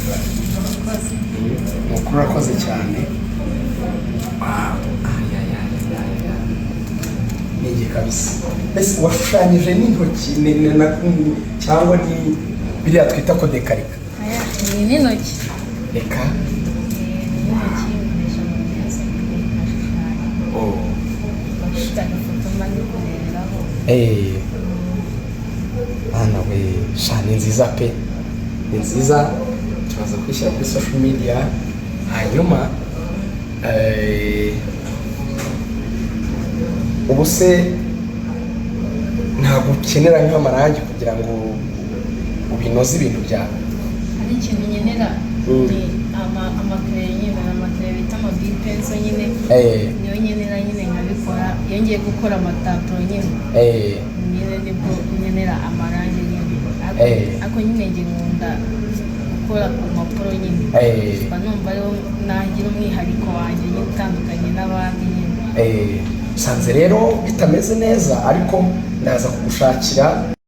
Murakoze. Ni ukuri, urakoze cyane. Wow. Ay, ay, ay, ay, ay. Ni igihe kabisa. Mbese washushanyije n'intoki cyangwa ni biriya twita ko dekarika? Aya ni n'intoki. Reka. Ni n'intoki, nkoresha amapinsi nkashushanya. Oh. Bafite agafoto mba ndi kureberaho. Mwana we sha, ni nziza pe, ni nziza. Turaza kwishyira kuri social media. Hanyuma ubu se ntabwo ukenera nk'amarangi kugira ngo ubinoze ibintu byawe? Hari ikintu nkenera, ni amacrayon nyine, hari amacrayon bita amabipenso nyine, niyo nkenera nyine nkabikora. Iyo ngiye gukora amatableau nyine, nyine nibwo nkenera amarangi nyine. Ariko nyine njye nkunda gukora ku mpapuro nyine, mba numva ariwo nagira umwihariko wanjye nyine utandukanye n'abandi nyine. Nsanze rero bitameze neza, ariko ndaza kugushakira.